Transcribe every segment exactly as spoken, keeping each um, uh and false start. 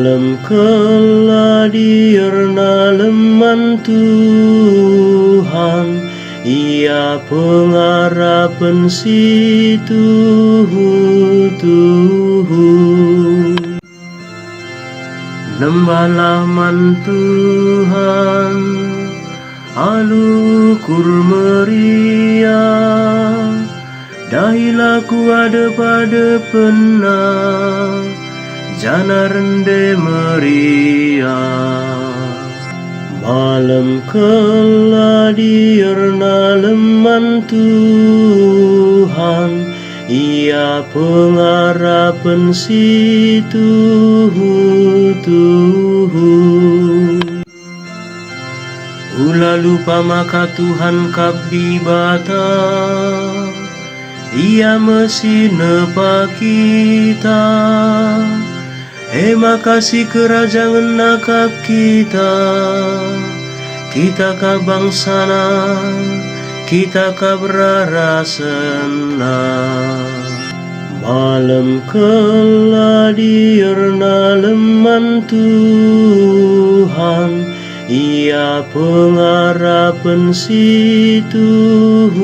Malem kela dierna leman Tuhan, ia pengarapen si tuhu-tuhu. Nembahlah man Tuhan alu ukur meriah, dahilah ku adep-adepenNa, janah rende meriah. Malem kela dierna leman Tuhan, ia pengarapen si tuhu-tuhu. Ula lupa maka Tuhan kap Dibata, Ia me si nepa kita. E maka sikerajangenNa kap kita, kita kap bangsaNa, kita kap rarasenNa. Malem kela dierna leman Tuhan, ia pengarapen si tuhu-tuhu.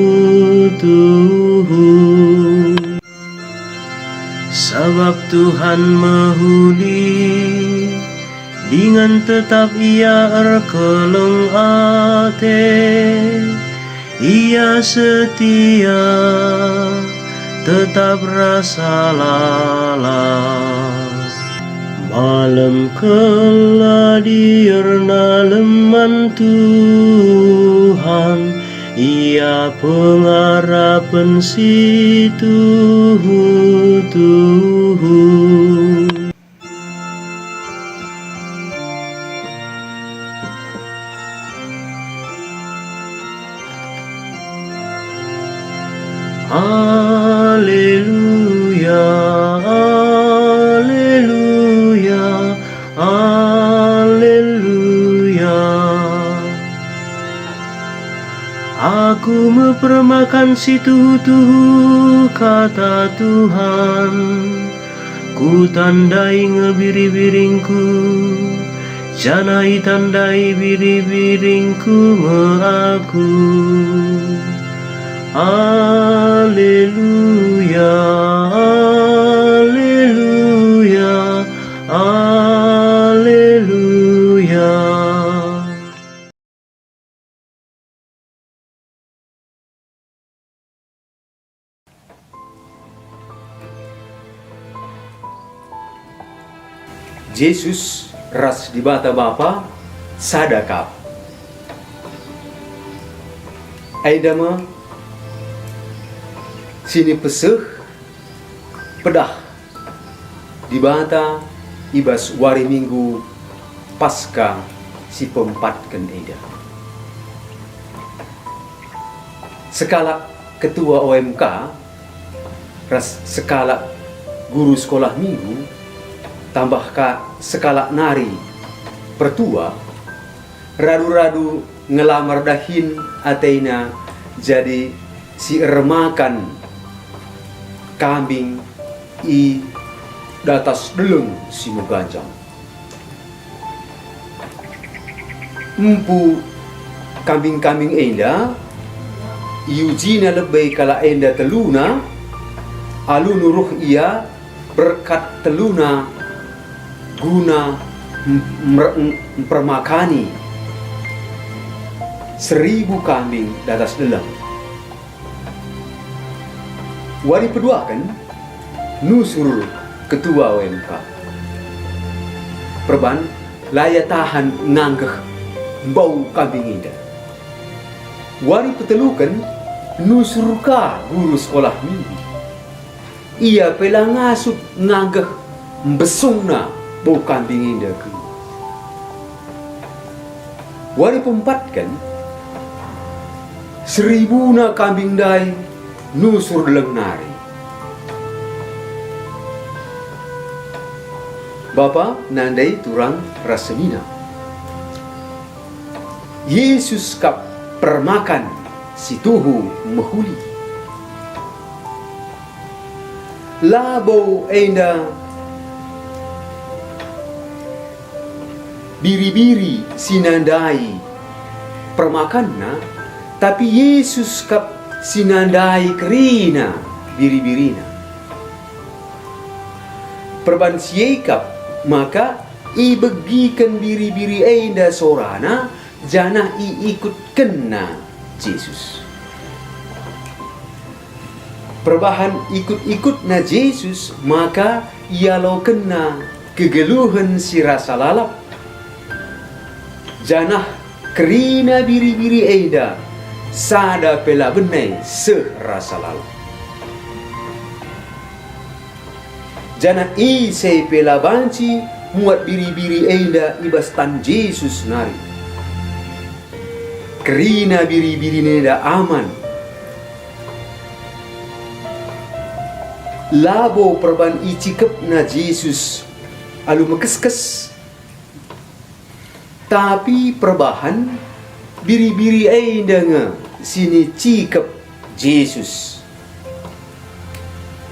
Sabap Tuhan mehuli, dingen tetap Ia erkeleng ate. Ia setia, tetap rasa lalap. Malem kela dierna leman Tuhan, ia pengarapen si tuhu-tuhu. Aleluya, aleluya, aleluya. Aku me permakan si tuhu-tuhu kata Tuhan. Kutandai nge biri-biringku, janah itandai biri-biringku nge aku. Aleluya, aleluya, aleluya. Jesus ras Dibata Bapa sada kap. Enda me si nipeseh pedah Dibata i bas wari Minggu Paskah si peempatken enda. Sekalak ketua O M K ras sekalak guru sekolah Minggu, tambah ka sekalak nari pertua, radu-radu ngelamar dahin atena jadi si ermakan kambing i datas deleng si meganjang. Empu kambing-kambing enda iujina lebe kalak enda teluna, alu nuruh ia berkat teluna guna m-, mer-, mpermakani seribu kambing datas deleng. Wari peduaken nusur ketua O M K. Perban la ia tahan nganggeh mbau kambing enda. Wari peteluken nusur ka guru sekolah Minggu. Ia pe la ngasup nganggeh mbesungna bau kambing enda ke. Wari peempatken, seribuna kambing ndai nusur deleng nari. Bapa nandai turang ras senina. Jesus kap permakan si tuhu mehuli. Labo enda Biri-biri si nandai permakanna, tapi Jesus kap si nandai kerina biri-birina. Perban si e kap maka ibegiken biri-biri enda sorana, janah iikutkenna Jesus. Perbahan ikut-ikutna Jesus maka ialokenna kegeluhen si rasa lalap. Janah kerina biri-biri enda sada pe la bene seh rasa lalap. Janah ise pe la banci muat biri-biri enda i bas tan Jesus nari. Kerina biri-biri enda aman. Labo perban icikepna Jesus alu mekeskes, tapi perbahan biri-biri enda nge si nicikep Jesus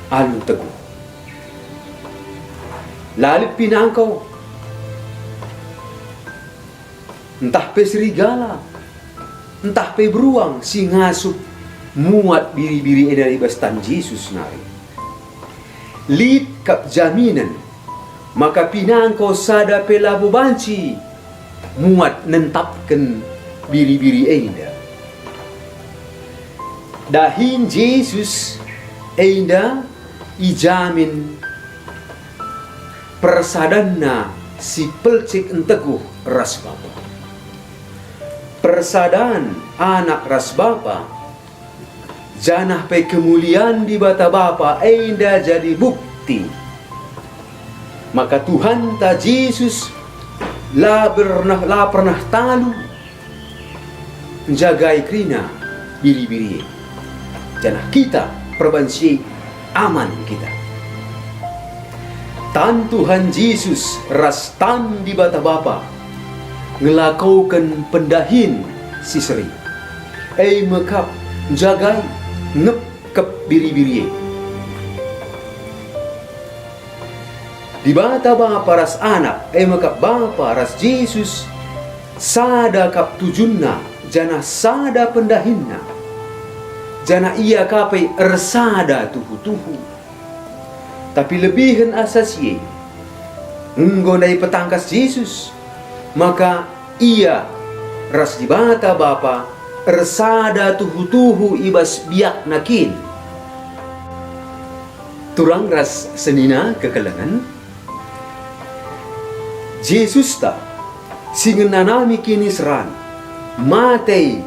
alu teguh. La lit pinangko, ntah pe serigala, ntah pe beruang si ngasup muat biri-biri enda i bas tan Jesus nari. Lit kap jaminen maka pinangko sada pe labo banci muat nentapken biri-biri enda. Dahin Jesus enda ijamin persadanna si pelcik nteguh ras Bapa. Persadan Anak ras Bapa, janah pe kemulian Dibata Bapa enda jadi bukti maka Tuhanta Jesus la pernah, la pernah talu njagai kerina biri-biri e. Janah kita perban si e aman kita. Tan Tuhan Jesus ras tan Dibata Bapa ngelakoken pendahin si seri, e me kap njagai ngepkep biri-biri e. Dibata Bapa ras Anak, e me kap Bapa ras Jesus, sada kap tujunna, janah sada pendahinna, janah ia ka pe ersada tuhu-tuhu. Tapi lebihen asa si e, enggo ndai petangkas Jesus, maka ia ras Dibata Bapa ersada tuhu-tuhu i bas biakna kin. Turang ras senina kekelengen, Jesusta si ngenanami kiniseran, mate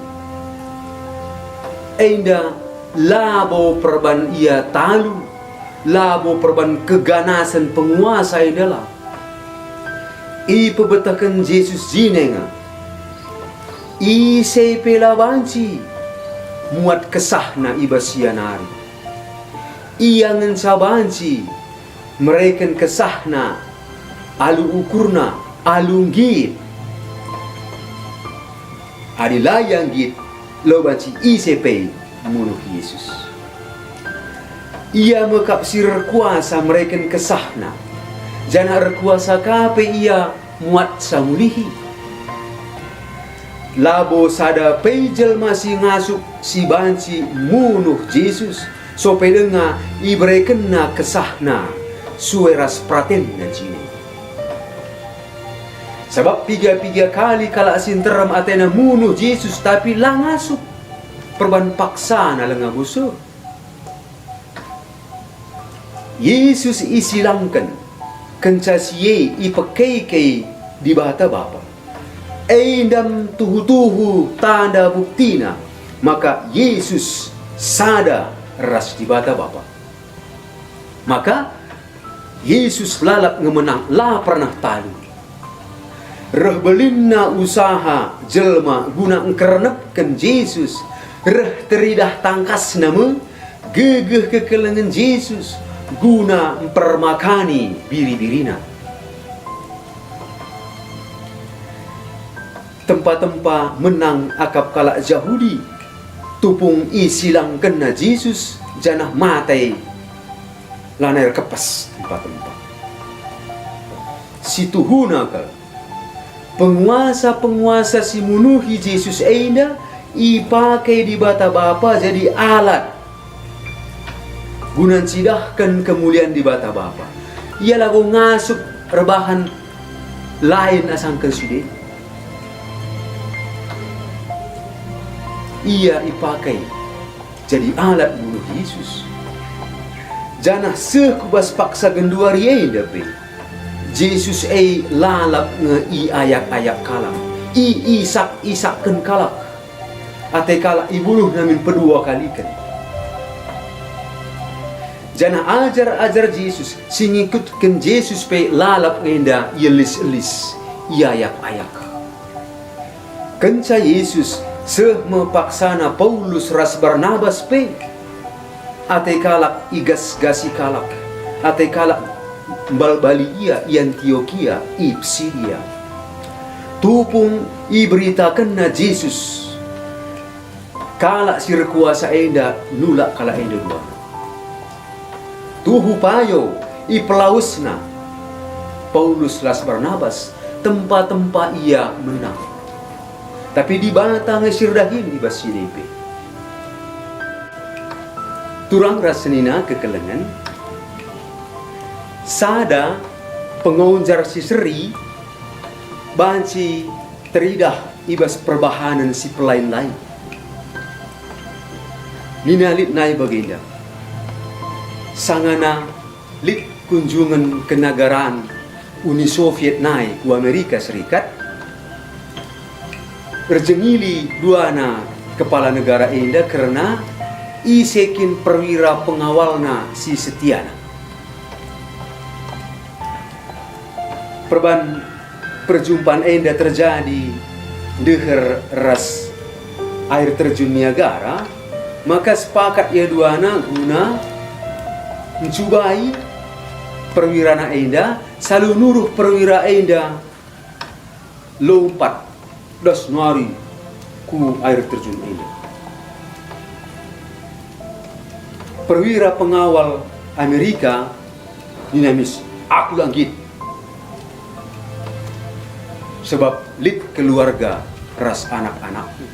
enda labo perban ia talu, labo perban keganasen penguasa enda la. Ipebetehken Jesus jine nge, ise pe la banci muat kesahna i bas ia nari. Ia ngenca banci mereken kesahna alu ukurna, alu nggit. Adi la ia nggit, la banci ise pe munuh Jesus. Ia me kap si erkuasa mereken kesahna, janah erkuasa ka pe ia muatsa mulihi. Labo sada pe jelma si ngasup si banci munuh Jesus, sope denga iberekenna kesahna sue ras peratenna jine. Sabap piga-piga kali kalak si nterem atena munuh Jesus, tapi la ngasup, perban paksana langa bosor. Jesus isilangken, kenca si e ipekei-kei Dibata Bapa. Enda me tuhu-tuhu tanda buktina maka Jesus sada ras Dibata Bapa. Maka Jesus lalap nge menang, la pernah talu. Reh belinna usaha jelma guna engkernepken Jesus, reh teridah tangkasna me gegeh kekelengen Jesus guna mpermakani biri-birina. Tempa-tempa menang akap kalak Jahudi tupung isilangkenna Jesus janah mate lanai erkepes tempa-tempa. Situhuna kal, Penguasa-penguasa si munuhi Jesus enda ipake Dibata Bapa jadi alat guna ncidahken kemulian Dibata Bapa. Ia labo ngasup erbahan lain asangken si deban. Ia ipake jadi alat munuh Jesus. Janah seh ku bas paksa genduari enda pe, Jesus e lalap nge iayak-ayak kalak, iisak-isakken kalak. Ate kalak ibunuhna min pedua kaliken. Janah ajar-ajar Jesus si ngikutken Jesus pe lalap nge enda ielis-elis, iayak-ayak. Kenca Jesus seh me paksana Paulus ras Barnabas pe, ate kalak igas-gasi kalak, ate kalak mbalbali ia i Antiokia i Pisidia. Tupung iberitakenna Jesus, kalak si erkuasa enda nulak kalak enda duana. Tuhu payo ipelawesna Paulus ras Barnabas tempa-tempa ia menang. Tapi Dibata nge si erdahin i bas si deban. Turang ras senina kekelengen, sada pengonjar si seri banci teridah i bas perbahanen si pelain-lain. Nina lit nai bagenda, sangana lit kunjungen kenagaran Uni Soviet nai ku Amerika Serikat, erjengili duana kepala negara enda kerna ise kin perwira pengawalna si setiana. Perban perjumpan enda terjadi ndeher ras air terjun Niagara, maka sepakat ia duana guna ncubai perwirana enda, salu nuruh perwira enda lompat das nari ku air terjun enda. Perwira pengawal Amerika nina mis, "Aku la nggit, sebab lit keluarga ras anak-anakku."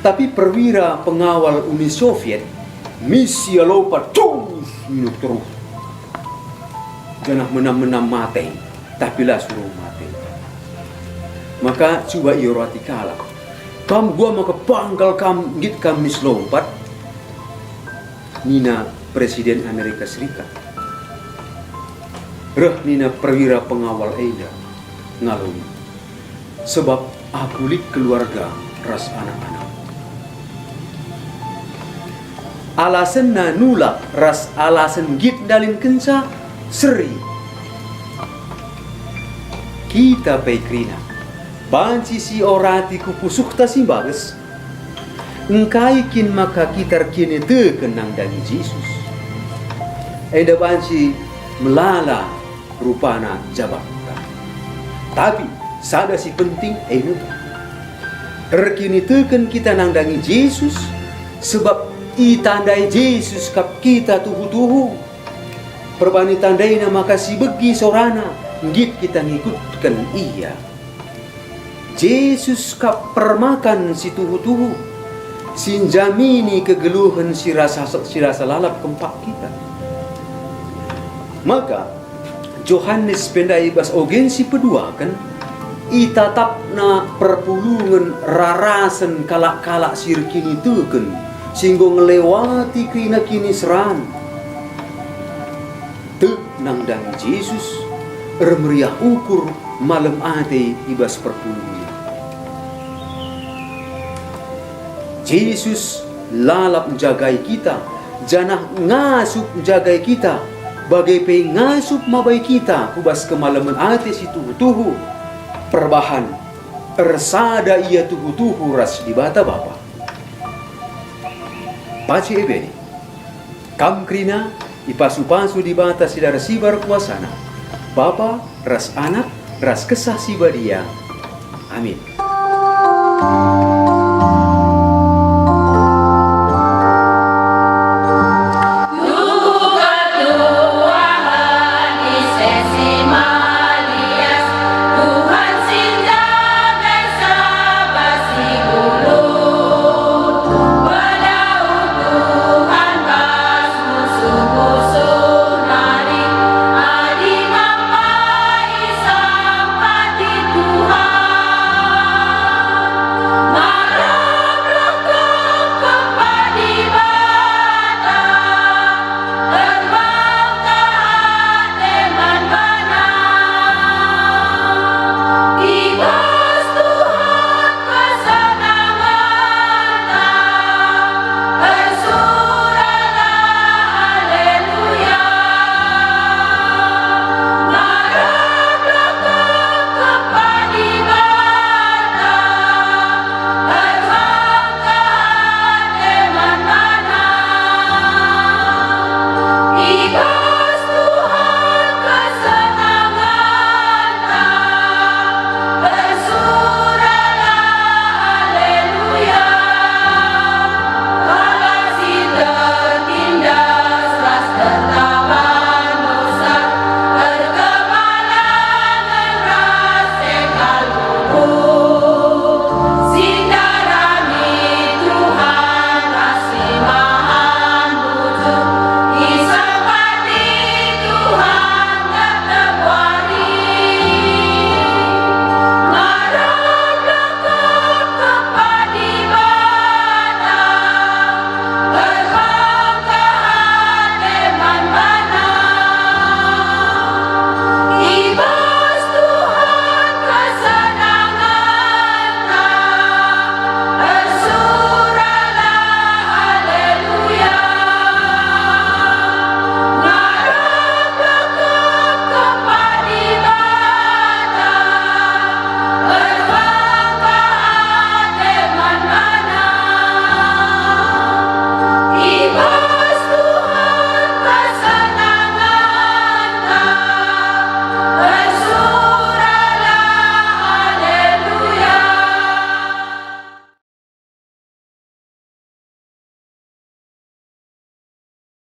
Tapi perwira pengawal Uni Soviet mis ia lompat, cus, minut terus, janah menam-menam mate, tapi la suruh mate. Maka cuba iorati kalak, "Kam gua maka banggal kam nggit kam mis lompat?" nina Presiden Amerika Serikat. Reh nina perwira pengawal enda ngaloi, "Sebab aku lit keluarga ras anak-anak." Alasenna nulak ras alasen nggit ndalinkenca seri. Kita pe kerina banci siorati ku pusuhta si mbages. Engkai kin maka kita erkiniteken nandangi Jesus? Enda banci melala rupana jabatta. Tapi sada si penting e me, erkiniteken kita nandangi Jesus, sebab itandai Jesus kap kita tuhu-tuhu. Perban itandaina maka sibegi sorana, nggit kita ngikutken Ia. Jesus kap permakan si tuhu-tuhu, si njamini kegeluhen si rasa, si rasa lalap kempak kita. Maka, Johanes pe ndai bas ogen si peduaken, itatapna perpulungen rarasen kalak-kalak si erkiniteken, si enggo ngelewati kerina kiniseran. Tek nandangi Jesus, ermeriah ukur, malem ate i bas perpulungen. Jesus lalap njagai kita, janah ngasup njagai kita, bage pe ngasup mabai kita ku bas kemalemen ate si tuhu-tuhu, perbahan ersada ia tuhu-tuhu ras Dibata Bapa. Pace e bene. Kam kerina ipasu-pasu Dibata si la ersibar kuasaNa, Bapa ras Anak ras Kesah Si Badia. Amin.